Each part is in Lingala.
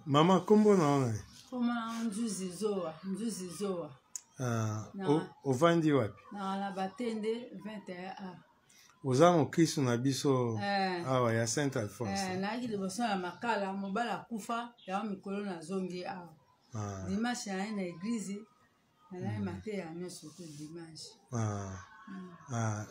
Mama, nkombo na yo nani? Koma Nzuzi Zowa, Nzuzi Zowa. Ah, ovandi wapi? Na Batende 21A. Oza mokristo na biso eh, awa ya Saint Alphonse. Eh, nayaki liboso ya makala, mobali akufa, yango mikolo nazongi awa. Ah. Dimanche naye na eglise, nalaki mateya nyonso to dimanche. Ah. Ah.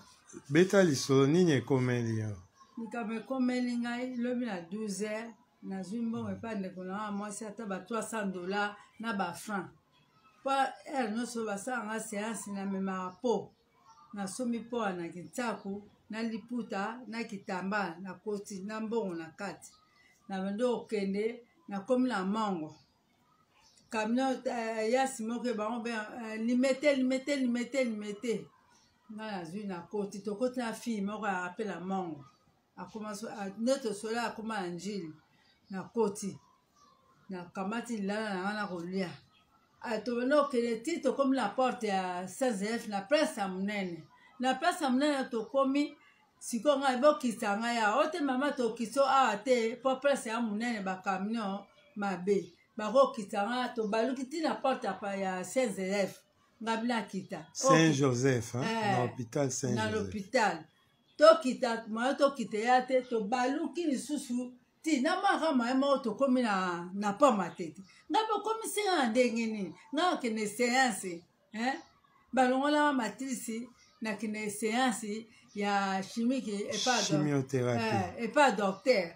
Beta lisolo, nini ekomeli yo? Likambo ekomeli ngai lobi na 12 heures, nazwi mbongo epai ndeko na nga mwasi, ata ba 300 $ na ba franc, mpo heure nyonso basala nga séance namemaka po nasombi mpo na kintaku na liputa na kitamba, nakoti na mbongo na kati, nabandi kokende, nakomi na mongo camion yasi moko bango be limete, limete, limete, limete. Ngai nazwi, nakoti, tokoti na fille moko ya mpe na mongo, akoma nde tosola, akoma na Njili. Nakoti, nakamati lilala na ngai na kolia. Tobandi kokende ti tokomi na porte ya Saint Joseph, na place ya monene, na place ya monene tokomi. Sikoyo ngai bokisa ngai awa o te, mama, tokisa awa te mpo place ya monene, bacamion mabe bakokisa ngai. Tobaluki ti na porte ya Saint Joseph, ngai bina akita. Saint Joseph, hein? Na hôpital Saint Na l'hôpital. Tokita moyo, tokita ya te, tobaluki lisusu ti na maka maye moko, tokomi na pama te te. Ngai bokomisi nga na ndenge nini? Ngai akende séance, hein? Balongolaka matrice, nakende séance ya chimique epa Chimiothérapie. Epa docteur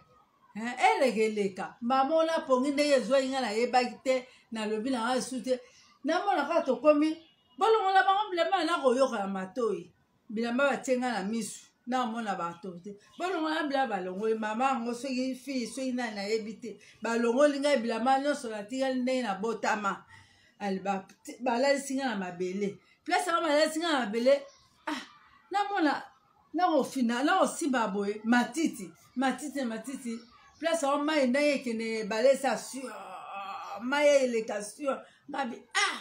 eleka eleka mama ona pongi ndenge ezwaki ngai, nayebaki te, nalobi na ngai esu te. Namona kaka tokomi, bolongola bango bilamba, nakoyoka na matoi bilamba batie ngai na misu, naomona bato te. Bolongola bilamba, balongoli mama yango, soki fille, soki nani, nayebi te. Balongoli ngai bilamba nyonso, natikali ndenge nabotama. Balalisi ngai na mabele, place yango balalisi ngai na mabele. Ah, namona nakofina, nakosimba boye matiti, matiti na matiti, place yango mai ndenge ekende ebale esa sur mai eleka sur ngabi. Ah,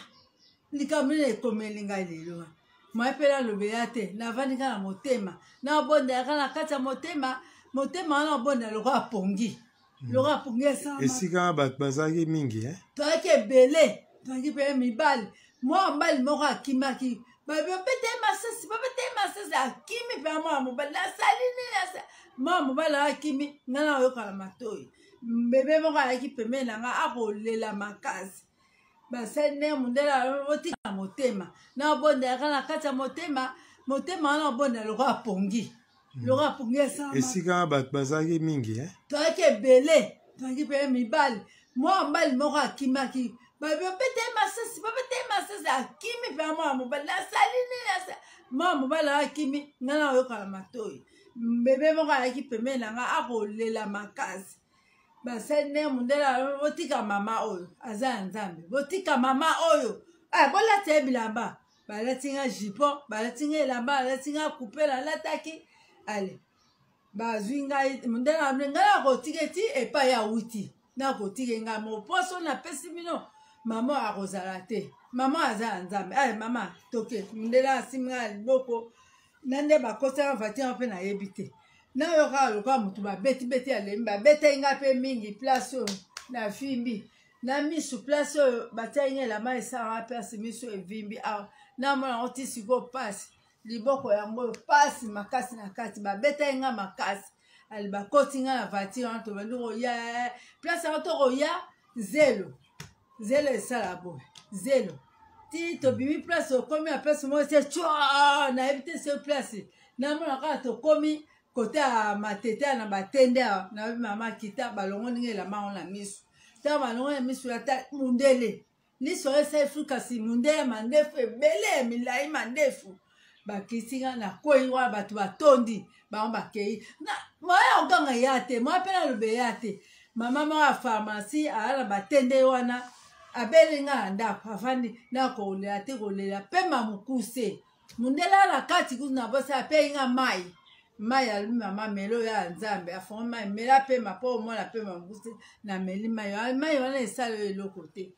likambo nini ekomeli ngai lelo? Moye mpe nalobela te, navandi kaka na motema, nabondelaka na kati ya motema, motema wana obondela lokola pongi, lokola pongi esala. Esika bato bazalaki mingi, eh? Toyaki ebele, toyaki mpe mibali. Mwa mobali moko akimaki, babete ye masasi, babete ye masasi, akimi mpe mwana mobali. Nasali nini? Mwana mobali akimi, ngai nayoka na matoi bebe moko ayaki pembeni na ngai, akolela makasi. Basali ndenge mondele otika motema, nabondelaka na kati ya motema, motema wana obondela lokola pongi, lokola pongi esala. Esika bato bazalaki mingi, eh? Toyaki ebele, toyaki mpe mibali. Mwa mobali moko akimaki, babete ye masasi, babete ye masasi, akimi mpe mwana mobali. Nasali nini? Mwana mobali akimi, ngai nayoka na matoi bebe moko ayaki pembeni na ngai, akolela makasi. Basali ndenge mondele botika mama oyo aza ya Nzambe, botika mama oyo, bolati ye bilamba. Balati nga jupon, balati nga elamba, balati nga coupe, nalataki. Ale, bazwi ngai, mondele ngai nakotika ti epai awuti, nakotika ngai moko mposo napesi bino mama akozala te, mama aza ya Nzambe. Ale mama, toke. Mondele asimbi ngai na liboko na nde bakosaka voiture mpe nayebi te, nayoka lokola motu babetibeti, alembi, babetaki ngai mpe mingi. Place oyo nafimbi na misu, place oyo batiaki ngai elamba esalaka place, miso evimbi awa, namona yango ti sikoyo pasi, liboko yango oyo pasi makasi na kati, babetaki ngai makasi. Ale, bakoti ngai na voiture wana, tobandi koya place yango, tokoya zelo, zelo esala boye, zelo ti tobimi place, okomi na place moko se cwa, nayebi te se place, namona kaka tokomi kote ya Matete na Batende awa. Nayebi mama kita, balongoli ngai elamba yango na misu. Ntango balongoli na misu, ata mundele liso esali fu, kasi mundele mandefu ebele ya milai, mandefu bakisi nga na kwei wana, bato batondi, bango bakei. Moya oganga ya te, moya mpe naloba ya te. Mama moko ya pharmacie aya na Batende wana, abeli nga na ndako, afandi na kolela te, kolela pema mokuse. Mundele ala kati kutu na bosa, apei nga mai, mai, alobi: "Mama, melo oyo ya Nzambe." Afongo mai: "Mela pema mpo omona pema mokuse." Nameli mai, mai wana esala oyo eloko te.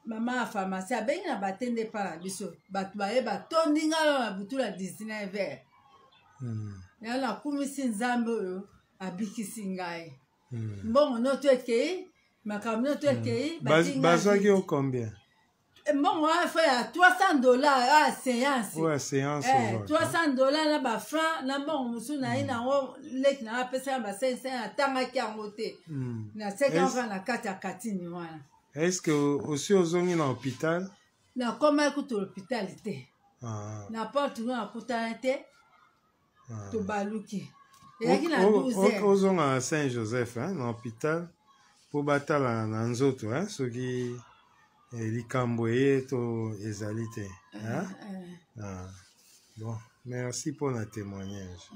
Mama ya pharmacie abengi na Batende epa na biso, bato baye, batondi ngai na butu na 19 heures. Yango nakumisi Nzambe oyo abikisi ngai. Mbongo noto ekei. Makambo nyonso ekei. Bazwaki yo combien? Mbongo wana fo ya 300 $ ya séance. Oyo ya séance. Eh, 300 $ na bafranc na mbongo mosusu na ye nango, leki na apesaka ba 500, atangaki yango te. Naseki yango kaka na kati ya katini wana. Est ce que osi ozongi na hôpital? Nakomaki kutu hôpital te. Na porte ngo nakutana te. Tobaluki, eyaki na 12 heures. Ozonga na Saint Joseph, hein, na hôpital mpo batala na nzoto, hein, soki likambo eye to ezali te, hein? Ah. Bon, merci mpona témoignage.